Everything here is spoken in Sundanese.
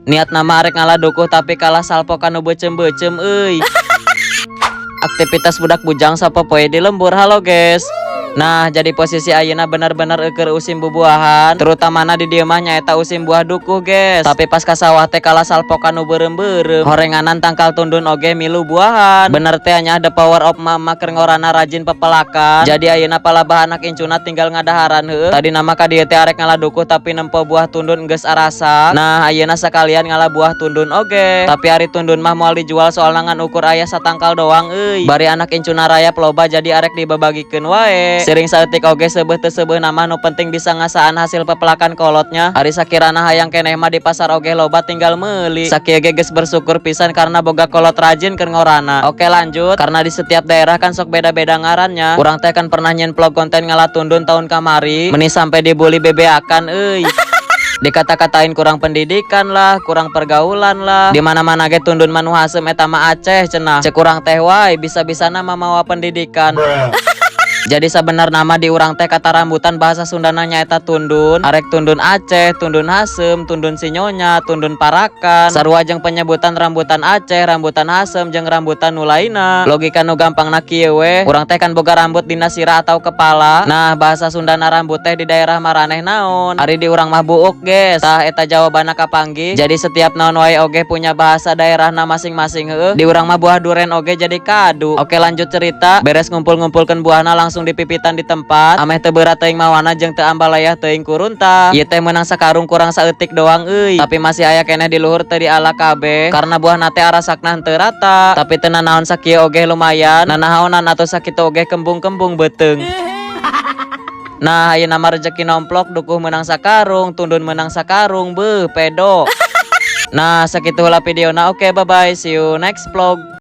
Niatna mah arek ngala dukuh, tapi kalah salpo ka nu beuceum-beuceum euy. Aktivitas budak bujang sapopoe di lembur. Halo, guys. Nah, jadi posisi ayeuna bener-bener eueur usim bubuahan, terutamana di dieu mah nyaeta usim buah dukuh, guys. Tapi pas ka sawah teh kalah salpo ka nu beureum-beureum. Horenganan tangkal tundun oge milu buahan. Bener teh nya, the power of mama keur ngorana rajin pepelakan. Jadi ayeuna palabah anak incuna tinggal ngadaharan heueuh. Tadina mah ka dieu teh arek ngala dukuh, tapi nempo buah tundun geus arasak. Nah, ayeuna sakalian ngala buah tundun oge. Tapi ari tundun mah moal dijual, soalna ngan ukur aya satangkal doang euy. Bari anak incuna rayap loba, jadi arek dibabagikeun wae. Siring saeutik oge seubeuh teu seubeuh mah, nu penting bisa ngasaan hasil pepelakan kolotnya. Ari sakirana hayang keneh mah di pasar oge loba, tinggal meuli. Sakieu ge geus bersyukur pisan karena boga kolot rajin keur ngorana. Oke, lanjut, karena di setiap daerah kan sok beda-beda ngarannya. Urang teh kan pernah nyien vlog konten ngala tundun tahun kamari, meni sampai dibully bebeakan euy. Dikata-katain kurang pendidikan lah, kurang pergaulan lah. Di mana-mana ge tundun mah nu haseum eta mah Aceh cenah. Cek urang teh wae bisa-bisana mamawa pendidikan. Jadi sebenarna mah di urang teh kata rambutan bahasa Sundana nyaeta tundun. Arek tundun Aceh, tundun hasem, tundun sinyonya, tundun parakan. Sarua jeung penyebutan rambutan Aceh, rambutan hasem, jeung rambutan nu lainna. Logika nu gampangna kieu we. Urang teh kan boga rambut dina sirah atau kepala. Nah, bahasa Sundana rambut teh di daerah maraneh naon? Ari di urang mah buuk, guys. Tah, eta jawabanna kapanggih. Jadi setiap naon wae oge punya bahasa daerahna masing-masing heueuh. Di urang mah buah duren oge jadi kadu. Oke, lanjut cerita. Beres ngumpul-ngumpulkeun buahna, langsung dipipitan di tempat. Ameh teu berat teuing mawana jeung teu ambalayah teuing kuruntah. Ieu teh meunang sakarung kurang saeutik doang euy. Tapi masih aya keneh di luhur, teu diala kabeh karena buahna teh arasakna henteu rata. Tapi teu nanaon, sakieu oge lumayan. Nanahaonan atuh, sakitu oge kembung-kembung beuteung. Nah, ayeuna mah rezeki nomplok, dukuh menang sakarung, tundun menang sakarung, beuh, pedo. Nah, sakitu heula videona. Oke, bye bye. See you next vlog.